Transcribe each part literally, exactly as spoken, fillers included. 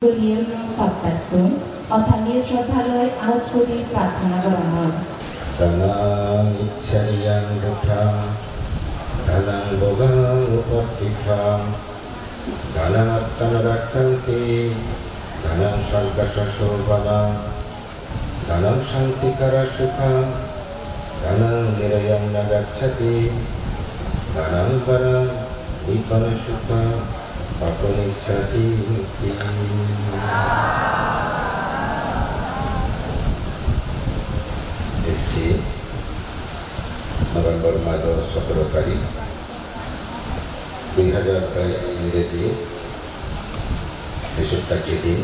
Niyom pattun, othani sroddha loi aoj guri prarthona goron. Danaṃ icchariyaṃ buddhaṃ, danaṃ bhogaṃ upaṭṭhitaṃ, danaṃ attānaṃ rakkhanti, danaṃ saṅghassa sobbhanaṃ, danaṃ santikara sukhaṃ, danaṃ nirayaṃ nāgacchati, danaṃ paraṃ nibbanasukhaṃ, paṭinissati. Ecche November majo sotoro tarik, dui hajar bais ingreji, Bisukka Jidin,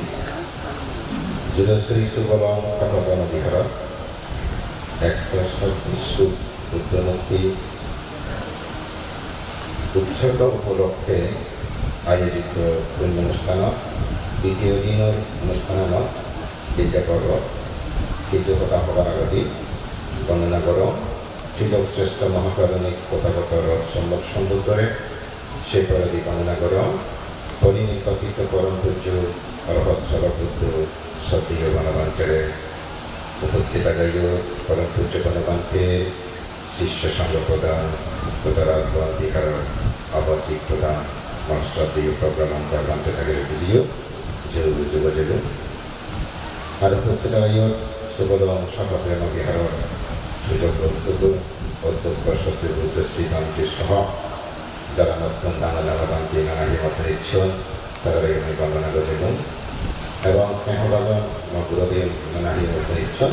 Judasri Subolong Tapobono Biharot, eksho sabbis Buddho Murti utsorgo upolokhe ayojito punyo onusthanot ditiyo dinor onusthanot Gidde porbo, hissu hoda hobar agedi bondona gorong Trilok Srestho Mohakarunik Tothagoto Rot Sommok Sombuddhore, se poredi bondona gorong Parinikkattito Porom Pujjo Arahat Sara Buddho Soddiyo Bonobhantere. Uposthit ageyo Porom Pujjo Bonobhante, Sisyo Sangho Prodhan, Buddharaj Bhavan Biharor Abasik Prodhan, mor sroddheyo Pragyananda Bhante thagere bujiyo, je bujibo jebo. Aro uposthit ageyo Subolong Sangho Prema Biharor sujoggo uddoggo, Odhyokko Soddo Buddho Sri Bhante soho jara mottun dangor dangor bhante nana hi mottun icchon, tarare mui bondona gojilung. Ebong sneho bhajon mo gurudev nana hi mottun icchon,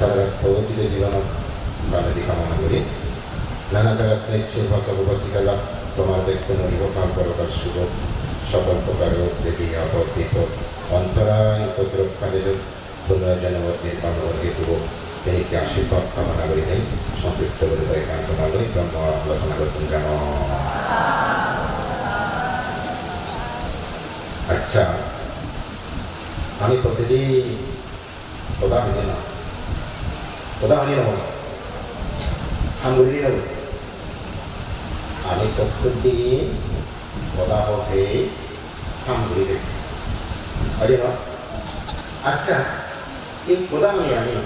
tarare porohito jibonot bhagoti kamona guri. Nana jagat icche upasok upasika lok tomar bekkunor ihokal porokal sujog sokol prokar rog bedi apod bipod ontorai upodrob kale jok punor jonom nirban or hetu hok, ei ashirbat kamona gurinei songkipto guri bai ekkan tomar loi Brahmo alochona gotton jano. Accha, ami protidin hoda hoide na? Hoda hoide na? Ham guri na? Ami protidin hoda hoide, ham guri de. Hoide na? Accha, ei hoda hoide ami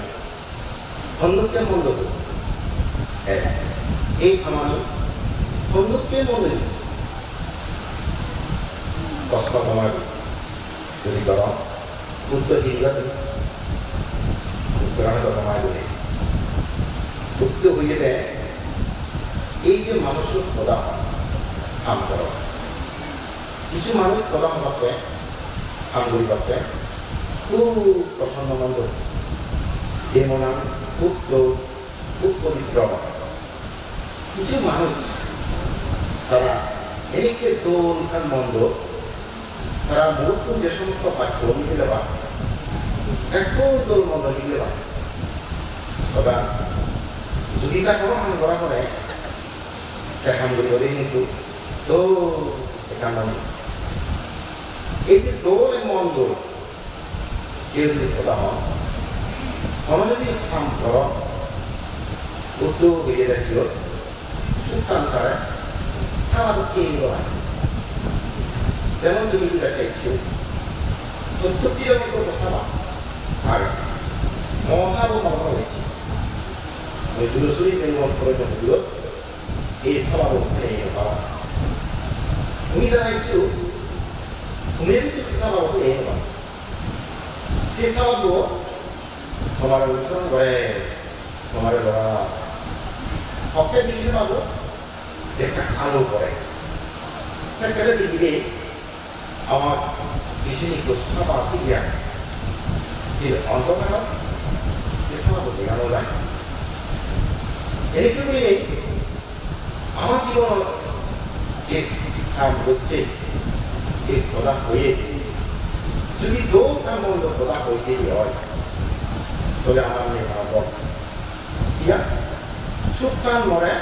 hondokke mondo guri? Eh, ei hamani hondokke mondo guri? Proshno tomar jodi goro, uttor diba de. Uttor ami tomar jodi. Uttor hoye de, ei je manuj hoda hon, ham goro. Hissu manuj hoda hobatte, ham guribatte, hub prosonno mon goro. Je monan hub dol, hub pobitro. Hissu manuj, tara enekke dol ar mondo, tara murukkun je somosto baccho nigileba, ekko dol mondo nigileba. Hoda, jodi ta hono ham gora pore, te ham guribode hintu dol ekkan mondo. Ei je dol mondo, Kew jodi hoda hon, hono jodi ham goro, uttor hoye de siyot, sukkan tare saba dokke gora. Jemon tumi jodi ekko iccho, sottor jon ekko saba, ar mo sabo mo goro hoyse. Oi duro suri mel mon kore jodi duro, ei saba dokke gora. Tumi jara iccho, tumi jodi se saba dokke gora. Se sababo tomare onusoron gore, tomare lora. Hokke jinisor abo, je ekka alo pore. Sekkene degile amar pijedi ekko saba tige age. Je ontotale se sababo dega no jai. Edokke gurinei Ama jibonot je ham gocche, je hoda hoye, jodi dol ekkan mondo hoda hoye de oi, tole amar mone hobo, iya, sukkan more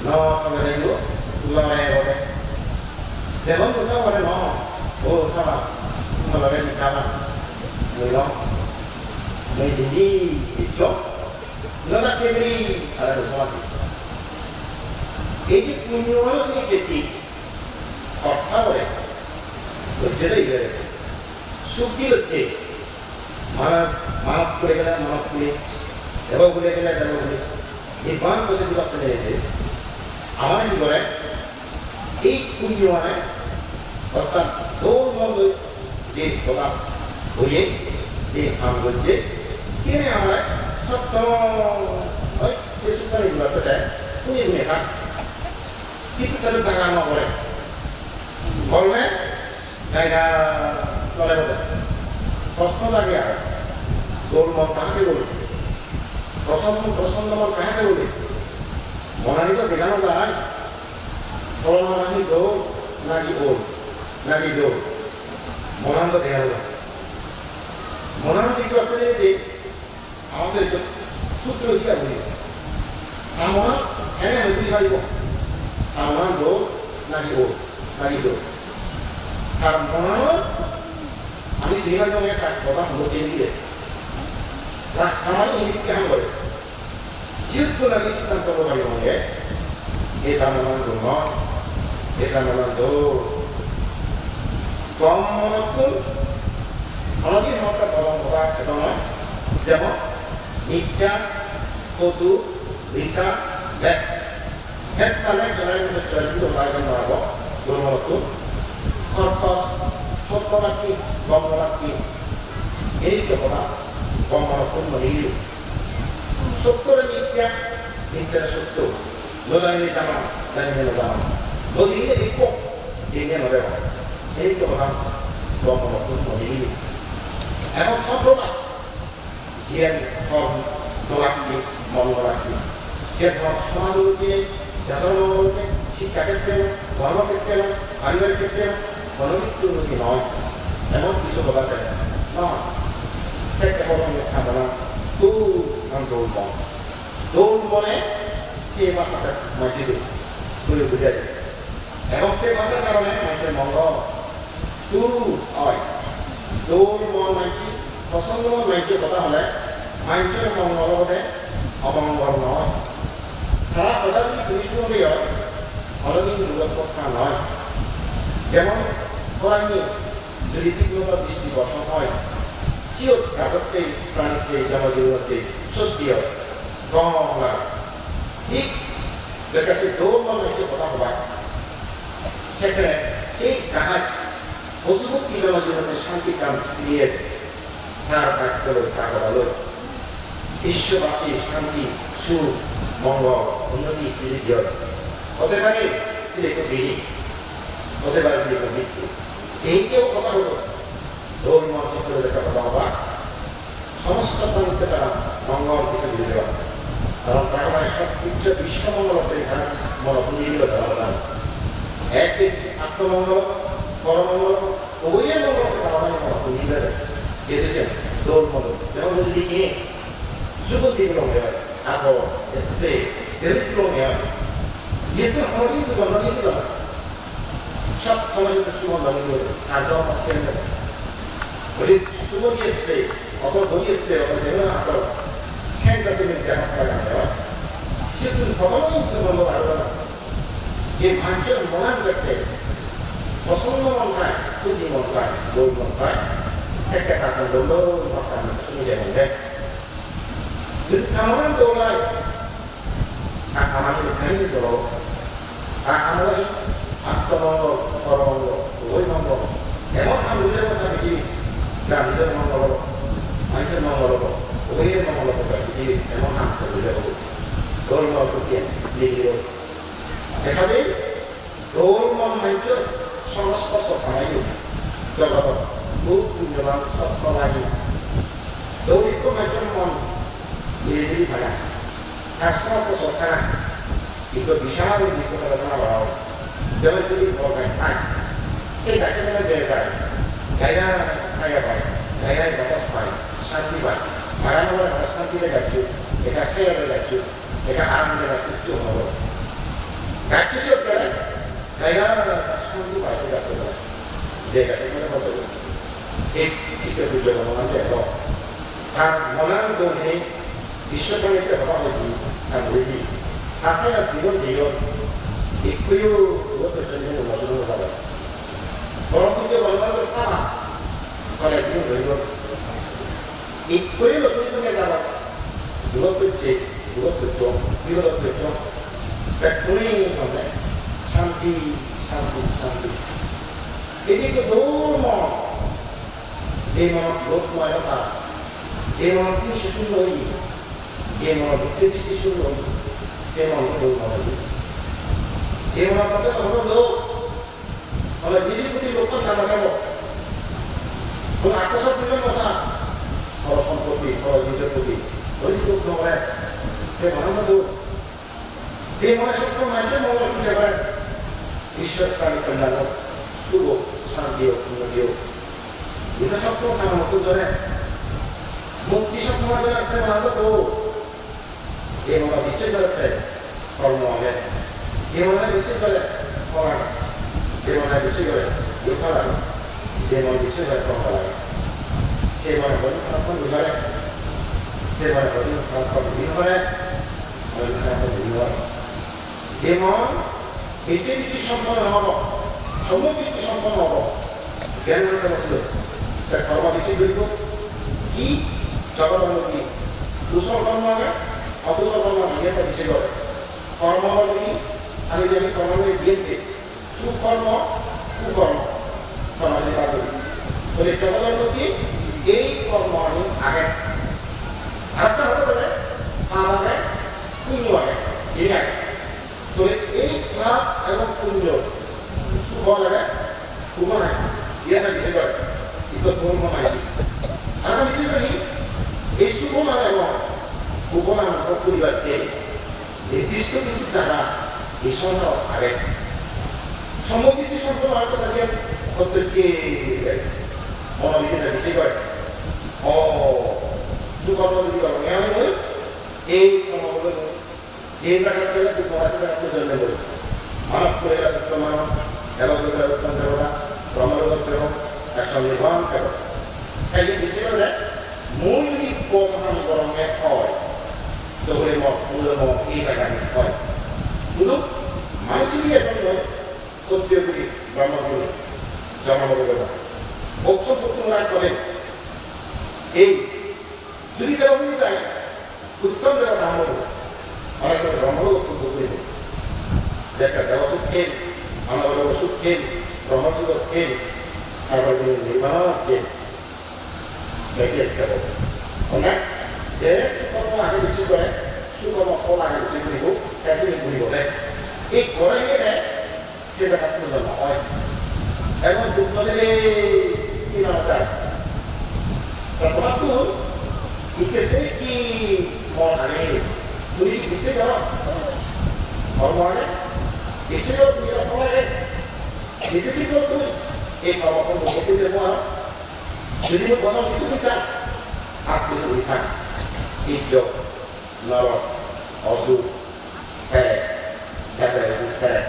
no tole jaibo, lore bole. Jemon busa more no, o sala, toma lore ni kara, mui no, mui jindi iccho, Nada kebri ara dosmati. Ei je punyo manu sini keti, hotta gore, hojje dai gore. Sukti hotte, manob, manob kule gele manob kule, debo kule gele debo kule. Nirban hoye sukti hotte nai je. Amar hi gore, ei punyo mane, orthat dol mon je hoda hoye, je ham goje, siyene amare sob somoy oi je sukti hotte, hune hune thak. Sukti hotte daga no gore. Gorle Jai na, nole bole. Proshno jage aro. Dol mon kaha ke bole? Prosonno, prosonno mon kaha ke bole? Monani to dega no jai. Tolor monani dol, naki ol, naki dol. Monan to dega no jai. Monan to ikko ekko jinich je, Amader ekko sutro siga guri. Tar monan ene ami bujhi paribo. Tar monan dol naki ol, naki dol. Tar monanot ami sini paribo nge tar hoda hono chengi de. Tar amar ini kahan gore. Siyot to naki siddhanto lo paribo nge. Eta monan dol noi, eta monan dol. Gom monottun, hono din hotte gom hoda eto noi. Jemon, miccha, kotu, rita, bet. Bet mane ekjone ekjone hoda ejon noi bo, gom monottun. Korkos, sotto lakki, gom lakki. Ei to hoda, gom monottun mone gilo. Sottore miccha, micchare sotto. No janile jana, janile no jana. No dinile dekko, dinile no dego. Ei to hoda, gom monottun mone gilo. Ekhon sob rokom jiyan hor nolakki, mon nolakki. Je hor somaj unnoti, dejor mongol unnoti, sikkha khetre, dhormo khetre, paribarik khetre, hono kichu unnoti noi. Emon kichu hoda de noi. Sekke hoda mui thago na, tu ang dol mon. Dol mone se bhasha manje de, tui bujai. Ebong se bhashar karone manjor mongol suru oi. Dol mon manji, prosonno mon manji hoda hole manjor mongol obode, omongol noi. Tara hoda jodi tumi suno de oi, hono din dugot potha noi. Jemon, horanni jodi thik moto bristi borson oi, siyot gajotte, pranitte, jonojibonnotte sosti oi, gom lage. Thik jekke se dol mon manjor hoda hoba, sekkene se gaj posu pokkhi jonojibonnotte shanti ekkan diye, tar gaj loi, tar hoda loi. Biশ্ববাসী shanti, suk, mongol, unnoti siri diye. Hote pare siri ekko biri, hote pare siri ekko bittu. Sengkeyo hoda hobo. Dol mon thik guri ekka hoda hoba. Somosto pranitte tara mongol kichu guri deba. Karon Bhogoban sob kichu biswo mongol guri tara mon guri dilo tara hoda. Ekdin atmo mongol, poro mongol, uboye mongol tara hoda mon guri dilo. Jehetu se dol mon. Jemon boli ki, sugun di bolong ya, ako, spray, jehetu bolong ya. Jehetu hono din tu bolong ni bolong. Sob somoi sudu sugondho guri, ar do pasen de. Guri sugondho spray, oto body spray, oto jeno ato, scent jatiyo jinis lagai de. Sittun hono sugondho lagebo na. Je manjor monan jatte prosonno mon thai, huji mon thai, dol mon thai, sekke ta dol dol bhasha suni jemon de. Jodi ta monan dol oi, ta hamani bekkani dol obo. Ta hamani atmo mongol, poro mongol, uboy mongol. Emon ham guri debo ta prithibi, ta nijor mongol obo, manjor mongol obo, uboyor mongol obo, ta prithibi emon ham guri debo. Dol mongol huji, nijor. Ekka din Dol mon manjor somosto sottanai jogodot hub punyoban sotto lagi. Dol ikko manjor mon mili juli thana, tar somosto sottana ikko bishal ikko thana bana. Jemon tumi bor gaj thai, se gajjo tole je jai, jaya saya pai, jaya batas pai, shanti pai. Aram ore shanti le gajjo, ekka saya le gajjo. Ekka aram jaga kichu hono. Gaccho siyot gele, jaya shanti pai se gaccho gele. Je gaccho gele hono. Thik, thik se pujjo hono manje elo. Tar monan dol hini, Ishwor songge hono hoji, tar hoji. Ase ar jibon jiyon. Ikkuyo, uwo pujjo hono hono hono. Borom pujjo hono hono sama. Tole jin roi goi. Ikkuri lo suri goi jabo. Dugot pocche, dugot poccho, bipodot poccho. Bekkune honne santi, santi, santi. Edi ekko dol mon. Je monot lobh moy no thai, je monot hingse sunno oye, je monot biddesh dristi sunno oye, se mon dol mon oye. Je monot hono lobh, hono nijor proti lobh thana thebo, hono atmosat bile mosa, hono sompotti, hono nijor proti, hono lobh no gore, se mon dol. Je mone sotto manjor mongol chinte pare, Ishwor prani kalyan hok, sukh hok, shanti hok, unnoti hok. Jeta sotto mane mukti jone, mukti sotto mane jone se mane to, je mone bicchej gore te, kormo age. Je mone bicchej gore, phol age. Je mone bicchej gore, phol age. Je mone bicchej gore, kormo age. Se mone bicchej gore, phol age. Se mone bicchej gore, phol age. Jemon, biddesh dristi somponno obo, sommok dristi somponno obo, gyan otte bosle, te kormo bicchej goribo, hi, jogodor moddhe, kusol kormo age, okusol kormo age, iyan te bicchej gore. Kormo bole hi, ami jodi kormo bole diyen te, sukormo, kukormo, samajik bhave. Tole jogodor moddhe ei kormo ani age. Arekta hoda bole, pap age, punyo age, ini age. Tole ei pap ebong punyo, sukh age, dukho age. Iyan ami bicchej gori. Ikko dhormo mani. Arekta bicchej gori, ei sukh mane ebong dukho mane bhog guribatte nirdisto hissu jaga ei songsarot age. Sommok dristi somponno age, ta siyan prottekko mono bidire bicchej gore. O, sukormo jodi gore, ami ei kormo bole je jagat gele dukh age, se jagat jonmo gele. Manob loke gele uttom manob, debota loke gele uttom debota, Brahma loke gele ek song nirban pebo. Te iyan bicchej gore, mui jodi pap ham goronge oi, tole mor, tole mor ei jagat oi. Sudu manuj hoi jonmo noi, Ksottriyo kuri, Brahmo kuri, jonmo gele. Bhog sompotti mora kore. Ei, jodi debota hoi jai, uttom debota ham obo. Mane se Brahmo lok suddo guribo. Jekke debota sukh pem, manob lok sukh pem, Brahmo lok sukh pem, tar pore nirban pem. Besi ekta obo. Mane, je sukormo age bicchej gore, sukormo phol age bicchej guribo, te sini guribo de. Ei gore gele, se jagat punyo no oi. Ebong dukho gele hi nana jai. Ta tomattun ikke se hi mon age, tumi hi bicchej goro? Kormo age? Bicchej goro, tumi aro phol age. Bicchej goro tumi, ei kormo phol bhog gori debo aro. Jodi mui bojong hissu guri thang, pap hissu guri thang, ijjot, norok, osuk, pere, jate jate pere,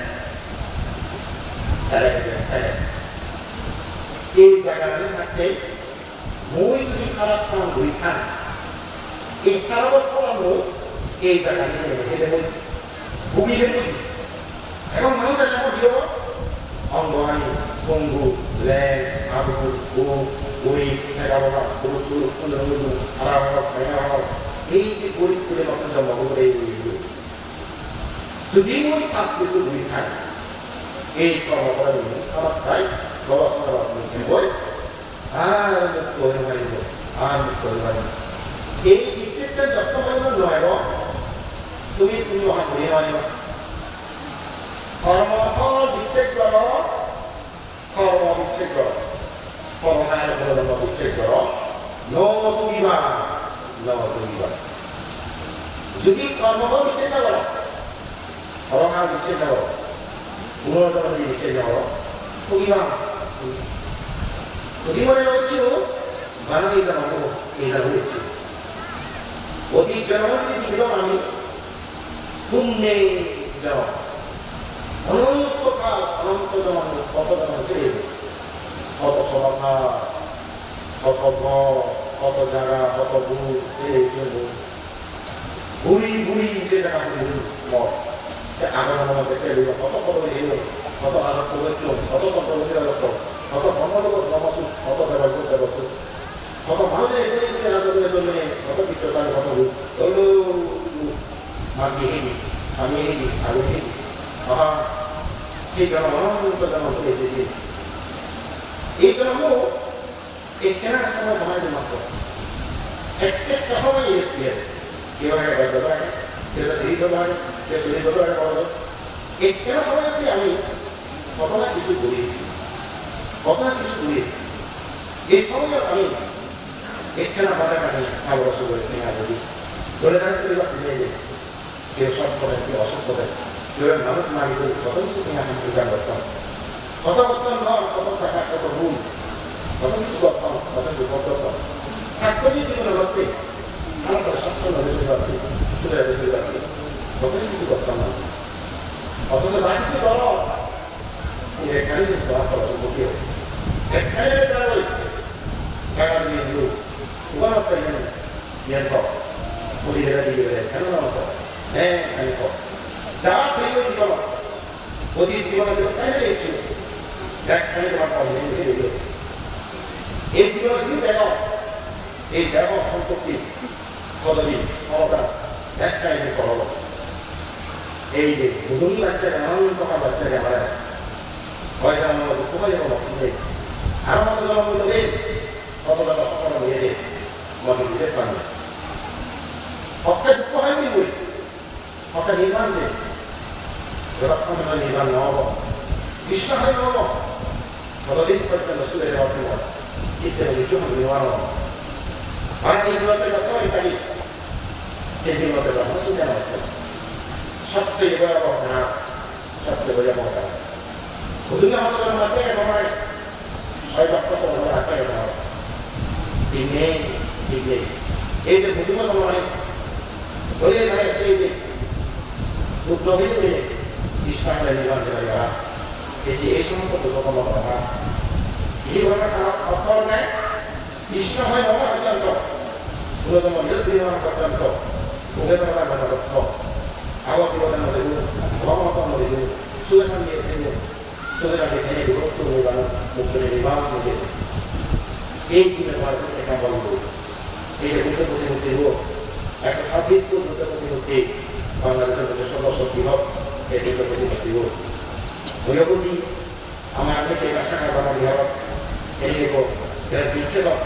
pere, pere, pere. Ei jaganit thakke mui jodi harap kaam guri thang, ei harapor pholan mui ei jaganit mui hei pem, bhugi pem. Ekhon manuj age, amar hi obo? Ongo hani, pongu, leng, habur, buk, gurib, hega boga, guru suru, unduru unduru, hara hor, hega hor. Ei je gurib gurib manuj jonmo obo ei, ei, ei. Jodi mui pap hissu guri thai, ei kormo phole mui amar thai, gobasona mui theboi. Ar mukto oi no paribo, ar mukto oi no paribo. Ei bicchejje jotto porjonto no ebo, tumi, tumi ohan guri no pariba. Kormo phol bicchej goro, kormo bicchej goro, kormo phol bicchej goro, no tugiba, no tugiba. Jodi kormo phol bicchej no goro, Orohang bicchej no goro. Punorjonmo bicchej no goro. Togibang. Togi mone no hocche, bana ei jonmo, ei jonmo hocche. Otit jonmo jodi degilong ami, punne jonmo. Ononto kal, ononto jonmo, koto jonmo pele. Koto soba, koto ghor, koto jaga, koto bhul, ei jonmo. Buri buri je jaga buri buri mor. Te agon agon je teli koto koto je, koto agon koto je, koto koto je koto. Hoto brahmalogot brahmasuk, hoto debolgot debansuk, hoto manujor ejone ejone rajogune ejone, hoto bittotan hoto ruk, olo magi hegi, ami hegi, ami hegi. Aha, sei jonmo ononto jonmo dhori ejesi. Ei jonmo ekkena somoy banai de matro. Ek ekka somoy iye iye. Keu age gaj baba age, keu age diri baba age, keu suri baba age, baba age. Ekkena somoy age ami hoto na hissu guri, hoto na hissu guri. Ei somoy ami ekkena bada kani habor suguri tenga guri. Dole dale suri bak dile de. Keu sot pode, keu osot pode, keu manuj mari guri hoto hissu tenga ham income gotton. Hoto gotton ghor, hoto taka, hoto room, hoto hissu gotton, hoto hissu gotton. Saktori jibone gotte, amar to saktori no jibone gotte, sudare jibone gotte, hoto hissu gotton na. Hoto to ja hissu goro, Ei ekkani jodi tomar khoroch unnoti oi. Ekkani jodi tomar oi, jaga jodi hindu, ubanot to iyan, iyan kok. Udi bera, digi bera, ekkani no kok. Heh, ekkani kok. Ja thik oi jibonot. Udi jibonot jodi ekkani jodi eccho. Ekkani tomar kok nei, nei, nei. Ei jibonot jodi dego, ei dego sompotti, podobi, khomota, ekka ini koro. Ei je, mujungi bacche, nanan prokar bacche, amare. Hoy jana mane dukko pai, hono mokti nei. Aro hoto jana mane dukko, hoto jana hono mane nei. Mane dukko pai. Hokke dukko hai ni boi. Hokke nirban de. Jotokkon pojjonto nirban no obo, trishna hai no obo, totodin pojjonto sudhe rehna obo. Hitte hoide hissu hoi no paro. Ar ei jibonot joto oi pari, sei jibonot joto sudhe no obo. Sobcheye boyaboho, sobcheye boyaboho. Hujune hoto jon bacche gelo mare, oi bakko hoto jon bacche gelo mare. Thik nei, thik nei. Ei je hujune hoto mare, bole mare, ei je Buddho bhikkhuni Krishna hare nirban jai jai. Ei je ei somosto buddho dhormo gotha. Ei gotha karon ortho olode Krishna hoi no porjonto, buddho dhormo nirban porjonto, buddho dhormo gotha. Abo buddho dhormo debo, dhormo dhormo debo, suge santiye thebo, suge santiye thebo, mukto nirban, mukto nirban debo. Ei tine bar ekka bol debo. Ei je Buddho protimutti bo, ekso sabbis foot Buddho protimutti, Bangladeshor Buddho sorbo shokti hok, ei Buddho protimutti bo. Mui o buji, amar amitte ekka sakar bana biharot, ei je bo, der bikkhedok,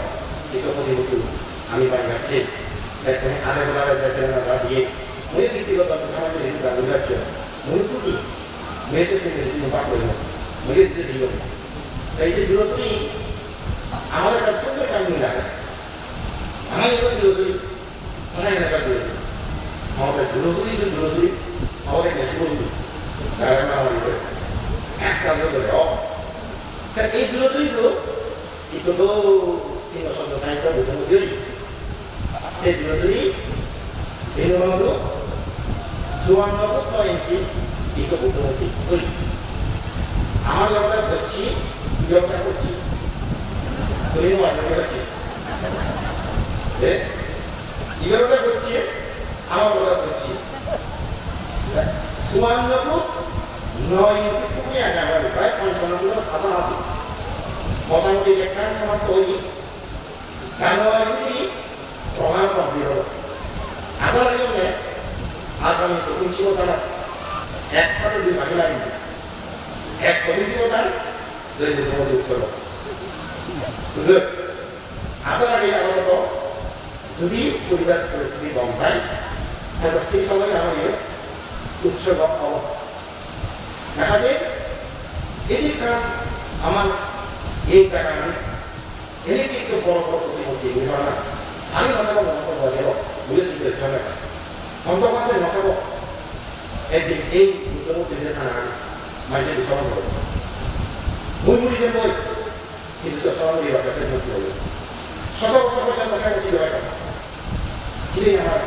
Buddho protimutti, ami bai jacchi. Ekkene are bana jacchi na ba diye. Mui bikkhedok, ami je dan jacchi. Mui buji, mui se tumi je bak hoye, mui je diyo. Ei je dulosuri, amar ekka sundur ekka mil age. Amar ekka dulosuri, Tara elegor dulosuri. Amar dulosuri, idu dulosuri, amar ekka dulosuri. Tara na hoide, ekka dulosuri, o. Ta ei dulosuri do, idu do, tin bojor do sai to bujo bujo. Se dulosuri, Binu Banu, suanno foot no inchi, idu bujo bujo. Amar loge gocchi, idu gocchi. Tumi no ajo gocchi. Eh? Igor ta gocchi, amar ta gocchi. Suanno foot no inchi tumi age amar, prai ponchaন্ন foot asha asha. Motamoti ekkan soman toi, January di rongar pabbi olo. Asha rageyonne, agami kothin sibotana, ek sate dui bhagi lagile, ek kothin sibotan, dui dui dui utsorgo. Bujhon? Asha ragei apatot jodi poribesh poristiti gom thai, tale sei somoy amar iye utsorgo obo. Dekha jai, ei je ekkan amar ei jagani, ei je ekko boro boro protimutti nirban, ami no thebo, no thebo, no thebo, bujhe sinte hobe. Honto honto no thebo. Ekdin ei Buddho murti je thana, manje bisoron hobo. Mui muri jeboi, Hintu se soron guribatte se murti oi. Soto bojor porjonto se murti oi. Sini amar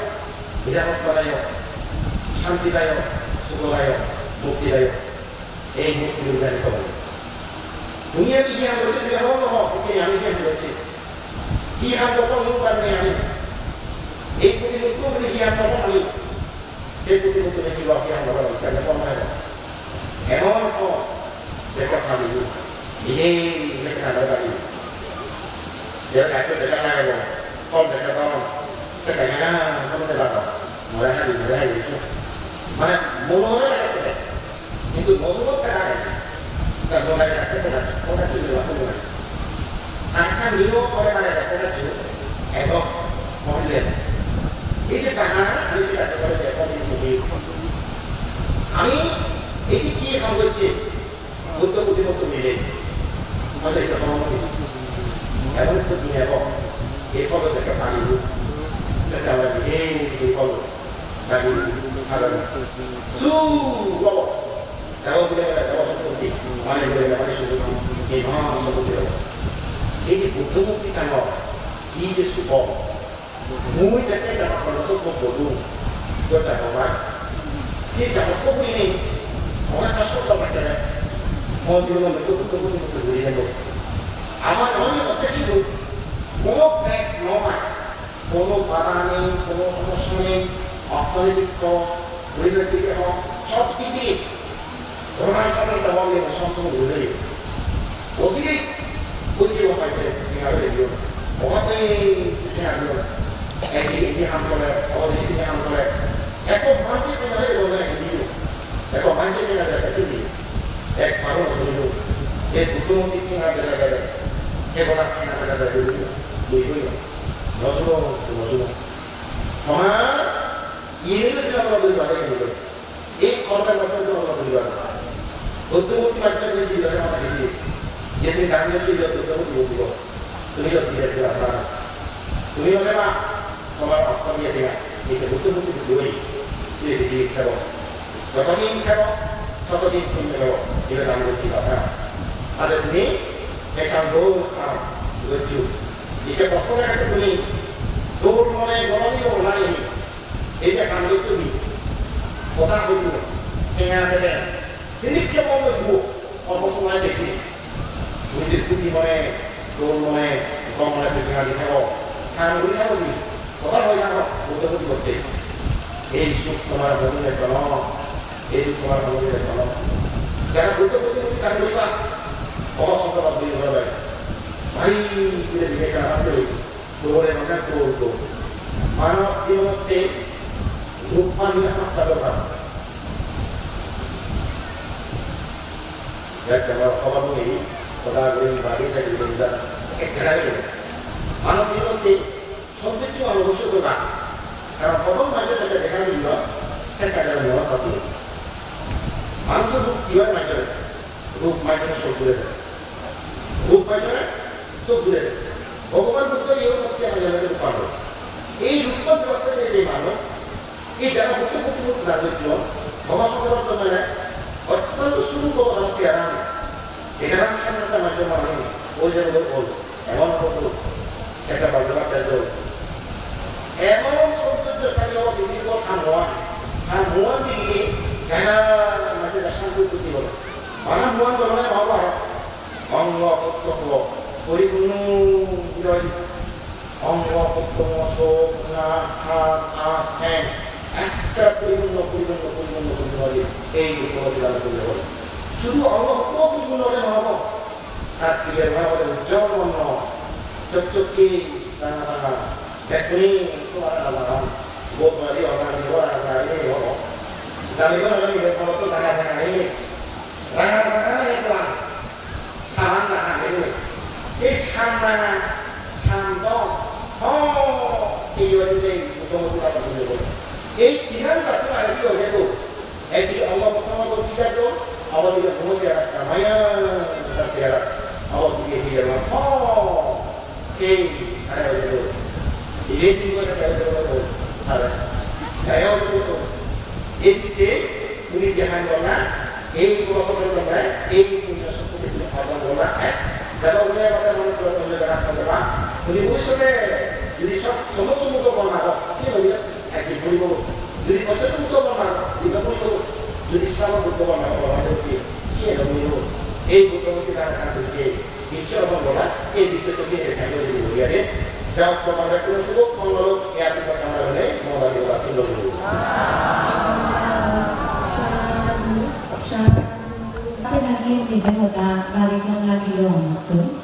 nirapotta dayok, shanti dayok, sukho dayok, mukti dayok. Ei murti guri dani kobor. Duniyat hi ham gocche, tumi hobor no ho, tumi ami hi ham gocche. Hi ham gotton mui jani ami. Ei protimutti hi ham gotton ami. Se protimutti hi ham gotton ami, kene kon hai. Emon kon, jekka hami. Ije, ije, kena dai. Dia kacche deka lagebo, phol deka dong, se kena, kono deka dong. More hari, more hari, se. Mane, mono more lage. Kintu mono more lage. Ta mono lage, se kena, kono deka dong. Akan dilo more lage, kono deka dong. Eto, more lage. Ije taha, ije taha, more lage, kono deka dong. Ami, ije ki ham gocchi? Buddho protimutti mile, hoito ekko pholo mile, emon ekko din ebo, ei pholo ekka paribo, sette amar ei, ei pholo, paribo, paribo. Su obo, ebo bile ebo sompotti, mane bile ebo sompotti, ei maha sompotti obo. Ei je Buddho murti tangor, ei je subo, mui jekke jagor kono sot bodung, do jagor bai. Se jagor to gurinei, amar ekka sot lage, mo jibonot ekko Buddho Buddho Buddho guri gelo. Amar mone hotte sidu, kono bek no pai, kono bada nei, kono somossa nei, orthonoitik Buddho guru hono sob dike Roman sasone tamo ami sob somoy guri loi. Osi, osi o paite, tenga loi diyo. Oba te, tenga diyo. Eki, eki ham sole, oba te, eki ham sole. Ekko manje tenga loi diyo, eki diyo. Ekko manje tenga loi, eki diyo. Ek baro suni diyo. Ek Buddho murti tenga loi, loi, loi. Ek baro tenga loi, loi, loi, loi. Loi, loi. No suno, no suno. Toma, iye loi tenga loi, loi, loi, loi. Ei khobor ta gotton to holo poribar. Buddho murti majjhe je poribar amar dikhi. Je tumi dan goccho, je Buddho murti bonibo. Tumi to poribar poribar na. Tumi ole ma, tomar okko diye diya. Ei je Buddho murti bonibo, ei je dikhi thebo. Joto din thebo, soto din punyo thebo. Ibe dan gocchi kotha. Ade tumi ekkan dol ham goccho. Ite kotho jagate tumi dol mone gorani lo nai. Ei je ham goccho hi? Hoda hoibo, tenga debe. Hinikke mon hoibo, olpo somoy degi. Tumi je huji mone, dol mone, gom mone tumi tenga di thago. Ham guri thago hi? Hoda hoi thago, Buddho murti botte. Ei suk tomar mone hono, ei suk tomar mone hono. Jara Buddho murti murti ham guriba, obo songkor bhakti guriba. Bhari guri dikhe kana hoibo. Dole mane dol dol. Manob jibonotte rupban niye hotta dorkar. Ek jabor hobor nei, hoda guri bari sai guri da. Ek jagah guri. Manob jibonotte sob kichu mane obossoi dorkar. Karon prothom manjor jete dekha jilo, se kagale mora sasi. Manjor rup ki oi manjor? Rup manjor sob guri de. Rup manjor sob guri de. Bhogoban Buddho iyo sotto manjor rup manjor. Ei rup manjor je je mano, ei jara Buddho Buddho rup na gojjo, Bhogoban Buddho mane, ottonto surup Bhogoban Sri Ram. Ekkan sanna manjor mane, oi je oi oi. Emon obodur, ekka bhagwan bejol. Emon soundorjo sale o dibir bo thamoan, thamoan dile, jana mate da santu kuti bolo. Mana muan bolo na baba, ongo prottongo, poripunno hiroi, ongo prottongo, sok, nak, hat, at, hen, ekka poripunno, poripunno, poripunno, poripunno, ei rupo dilan kuri bolo. Sudu ongo prottongo poripunno ole na baba, Ar iyen olode ujjol bonno, chokchokki ranga ranga. Bekkune tomar ranga ranga. Bot mari ranga ranga, ranga ranga, ei obo. Jani bo ranga ranga, bot to ranga ranga, ei. Ranga ranga, ei to. Saran ranga, ei. Ei saran ranga, saran to. Ho, ei obo de, motamuti ta bujhe bo. Ei tinan jatto age sidu oye to. Eki Allah pertama ko tiga tu, Allah tidak mau siapa kamaya, kita siapa, Allah tidak tidak mau. Oh, eh, ada itu. Ini juga ada itu. Ada. Saya itu. Esti, ini jangan pernah, eh, kalau kau pernah, eh, punya satu itu apa pernah, eh, kalau punya kata mana pernah, pernah, pernah, ini musuhnya, jadi sok, semua semua kau pernah, sih, Ekdin puribo. Jodi pocchotto Buddho bana, sibe puribo. Jodi Islam Buddho bana, bana jodi, sibe puribo. Ei Buddho murti dana kan puribo. Biccho bana, ei biccho to sibe kan puribo. Yare, jao to bana kuno subo mongol, ya to bana ne, mongol di bana kuno subo. Sadhu, sadhu. Ede hoda gari gong lagilo ongottun.